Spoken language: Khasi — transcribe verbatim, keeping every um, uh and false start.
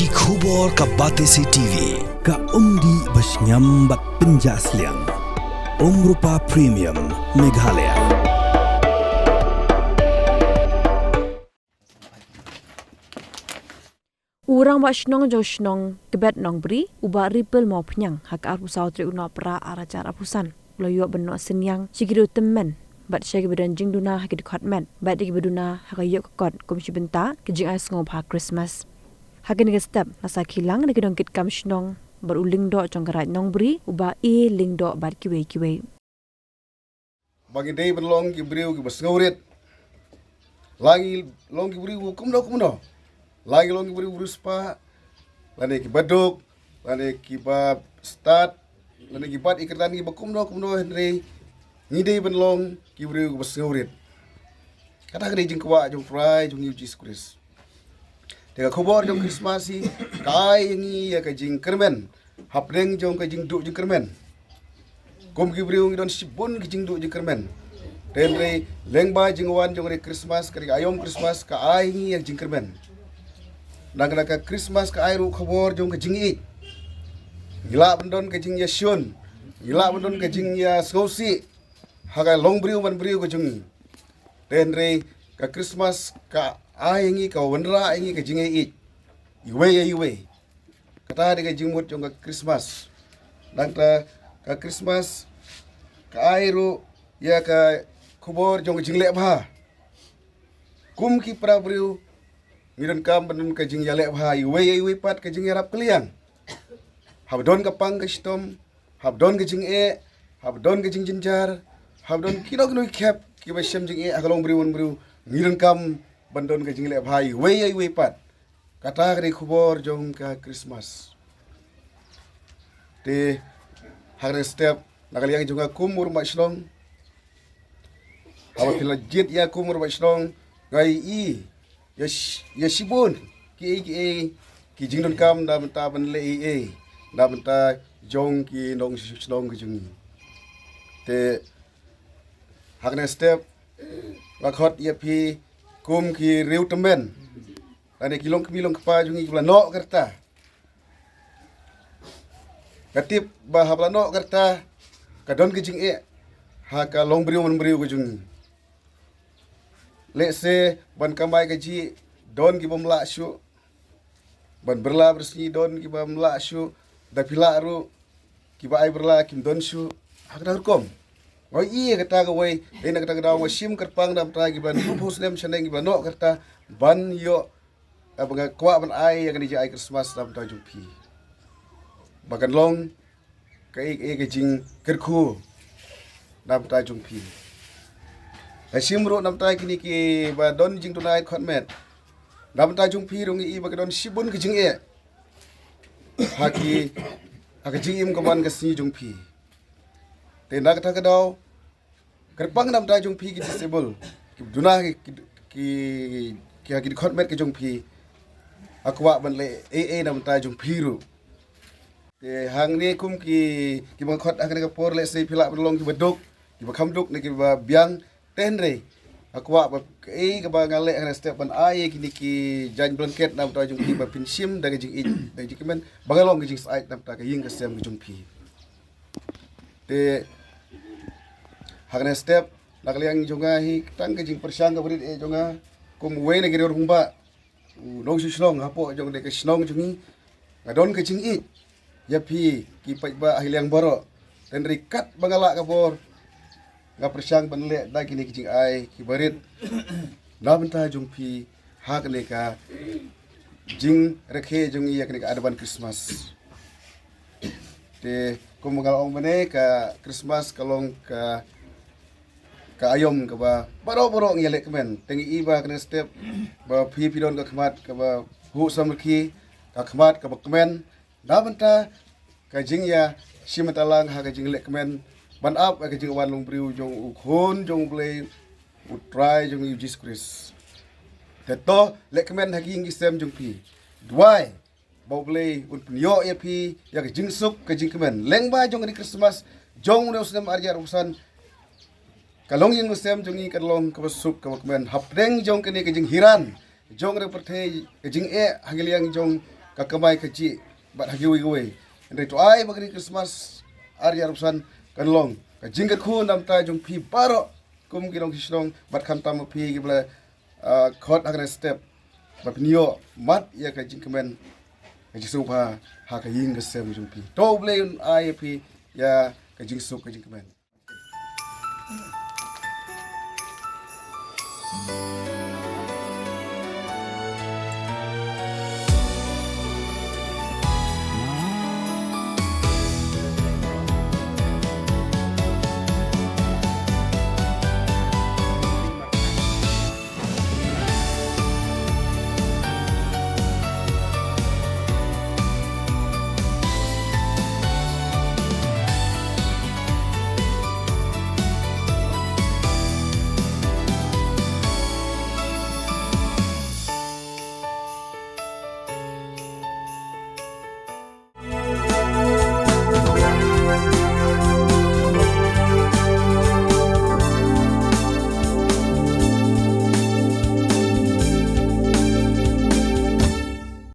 Ki khubor ka Batesi T V, ka umdih ba shngiam bad pynjah sliang. Umrupa Premium, Meghalaya. U Rangbah Shnong jong shnong Kbet Nongbri, u Bah Ripple Mawphniang, ha ka arphew saw tarik u Nohprah arhajar arphew san, u la ïoh ban noh synñiang sha ki riew tymmen bad sha kiba don jingduna ha ki dkhot met bad ïa kiba duna ha ka ïoh ka kot kum shi bynta ka jingai sngewbha Christmas. Ha kane ka step la sakhi lang da ki nongkitkam shnong bad u Lyngdoh jong ka Raid Nongbri, u Bah A Lyngdoh bad kiwei kiwei. Ba ngi dei ban long ki briew kiba sngewrit. La ngi long ki briew kumno kumno. La ngi long ki briew, briew spah, lane kiba duk, lane kiba stad, lane kiba ïeit kyrdan, kiba kumno kumno, hynrei ngi dei ban long ki briew kiba sngewrit. Kata ka dei jingkwah jong U Trai jong ngi U Jisu Khrist. Te ka khubor jong Christmas hi ka ai ïa ngi ïa ka jingkyrmen hapdeng jong ka jingduh jingkyrmen. Kum ki briew ngi don shibun ki jingduh jingkyrmen. Te hynrei lyngba jingwan jong ka Christmas, ka dei ka aïom Christmas, ka ai ngi ïa ka jingkyrmen. Nangta ka Christmas ka ai ruh ka khubor jong ka jingïeit. Ngi lah ban don ka jingïashun, ngi lah ban don ka jingïasngewsih ha ka longbriew manbriew ka jong ngi. Te hynrei ka Christmas ka ai ïa ngi, ka wanrah ïa ngi ka jingïeit iwei ïa iwei. Kata dei ka jingmut jong ka Christmas. Nangta ka Christmas ka ai ruh ïa ka khubor jong ka jingleh bha. Kum ki para briew ngi donkam ban don ka jingïaleh bha iwei ïa iwei pat, ka jingïarap kylliang. Haba don ka pang ka shitom, haba don ka jingeh, haba don ka jingjynjar, haba don kino kino ki khep kiba shem jingeh ha ka longbriew manbriew, ngi donkam ban don ka jingleh bha iwei ïa iwei pat. Kata ka dei khubor jong ka Christmas. Te ha kane ka step, na ka liang jong nga kum u rangbah shnong, haba phi la jied ïa kum u rangbah shnong, nga ïohi ïa shi-, ïa shibun kiei kiei ki jingdonkam na bynta ban leh eiei na bynta jong ki nongshnong ki jong ngi. Te ha kane ka step, nga khot ïa phi kum ki riew tymmen, lane ki longkmie longkpa jong ngi kiba la noh ka rta. Nga tip ba haba la noh ka rta ka don ka jingeh ha ka longbriew manbriew ka jong ngi. Lehse ban kamai kajih don ki bym lah shuh, ban bylla byrsngi don ki bym lah shuh, da phi lah ruh kiba ai bylla kim don shuh. Ha kata ka rukom, nga ïohi ïa kata kawei, dei na kata ka daw nga shim kyrpang na bynta kiba hynriewphew snem shaneng kiba la noh ka rta, ban ïoh, eh, ba nga kwah ban ai ïa kane ka jingai Christmas na bynta jong phi, ba kan long kaei kaei ka jingkyrkhu na bynta jong phi. Nga shim ruh na bynta kine kiba don jingduna ïa ki dkhot met. Na bynta jong phi ruh nga ïohi ba ka don shibun ka jingeh ha ki, ha ka jingim ka man ka sngi jong phi. Te na kata ka daw, kyrpang na bynta jong phi ki disable, ki duna ki, ki, ki, ki ha ki dkhot met ki jong phi. Nga kwah ban leh eiei na bynta jong phi ruh. Te hangne kum ki, kiba nga khot ha kane ka por, lehse phi lah ban long kiba duk, kiba kham duk ne kiba biang. Te hynrei nga kwah ba kaei kaba nga leh ha kane ka step ban ai ïa kine ki jaiñ blanket na bynta jong phi, ba phin shim da ka jingïeit, da ka jingkmen, ba kan long ka jingsyaid na bynta ka ïing ka sem ka jong phi. Te ha kane ka step, na ka liang jong nga hi, tang ka jingpyrshang kaba rit eh jong nga kum uwei na ki riew rangbah, u nongshong shnong hapoh jong kane ka shnong jong ngi, nga don ka jingïeit ïa phi ki paidbah ha ki liang baroh. Te hynrei katba nga lah ka bor, nga pyrshang ban leh da kine ki jingai kiba rit na bynta jong phi ha kane ka jingrakhe jong ngi ïa kane ka Advent Christmas. Te kum ba nga la ong mynne, ka Christmas ka long ka, ka aïom kaba baroh baroh ngi ïaleh kmen. Te ngi ïohi ba ha kane ka step ba phi, phi don ka khmat kaba huh samrkhie, ka khmat kaba kmen na bynta ka jingïashim bynta lang ha ka jingleh kmen ban ap ïa ka jingwan longbriew jong U Khun jong U Blei, U Trai jong ngi U Jisu Khrist. Te to leh kmen ha ki ïing ki sem jong phi. Duwai ba U Blei un pynïoh ïa phi ïa ka jingsuk ka jingkmen lyngba jong kane ka Christmas jong une u snem arhajar arphew san. Ka longïing longsem jong ngi kan long kaba suk kaba kmen hapdeng jong kane ka jinghiran jong ka pyrthei, ka jingeh ha ki liang jong ka kamai kajih bad ha kiwei kiwei. Hynrei to ai ba ka ri Christmas ar hajar arphew san kan long ka jingkyrkhu namar jong phi baroh kum ki nongshong shnong bad khamtam phi kiba la khot ha kane ka step ba phin ïoh mad ïa ka jingkmen ka jingsngewbha ha ka ïing ka sem jong phi. To U Blei un ai ïa phi ïa ka jingsuk ka jingkmen.